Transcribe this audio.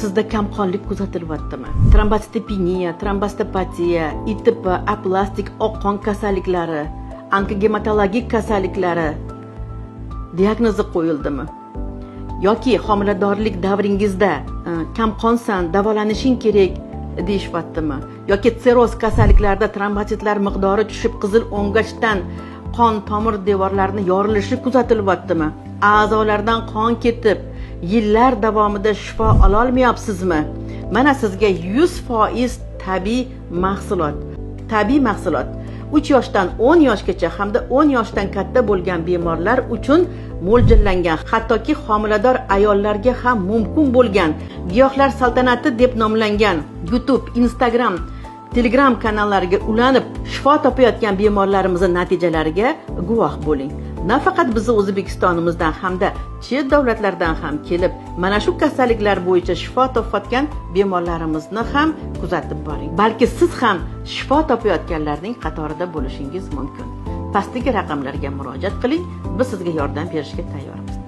Sizda kamqonlik kuzatilyaptimi? Trombositopeniya, trombositopatiya, ИТП, aplastik oq qon kasalliklari, onkogematologik kasalliklari diagnozi qo'yildimi? Yoki homiladorlik davringizda kamqonsan, davolanishing kerak deyishyaptimi? Yoki sirroz kasalliklarida trombositlar miqdori tushib, qizil o'ngachdan qon tomir devorlarini yorilishi kuzatilyaptimi? A'zolardan qon ketib, yillar davomida shifo ololmayapsizmi? Mana sizga 100% tabiiy mahsulot. Tabiiy mahsulot 3 yoshdan 10 yoshgacha hamda 10 yoshdan katta bo'lgan bemorlar uchun mo'ljallangan, hattoki homilador ayollarga ham mumkin bo'lgan "Giyohlar saltanati" deb nomlangan YouTube, Instagram, Telegram kanallariga ulanib shifo topayotgan bemorlarimizni natijalariga guvoh bo'ling. Nafaqat bizni O'zbekistonimizdan hamda chet davlatlardan ham kelib, mana shu kasalliklar bo'yicha shifo topayotgan bemorlarimizni ham kuzatib boring. Balki siz ham shifo topayotganlarning qatorida bo'lishingiz mumkin. Pastdagi raqamlarga murojaat qiling, biz sizga yordam berishga tayyormiz.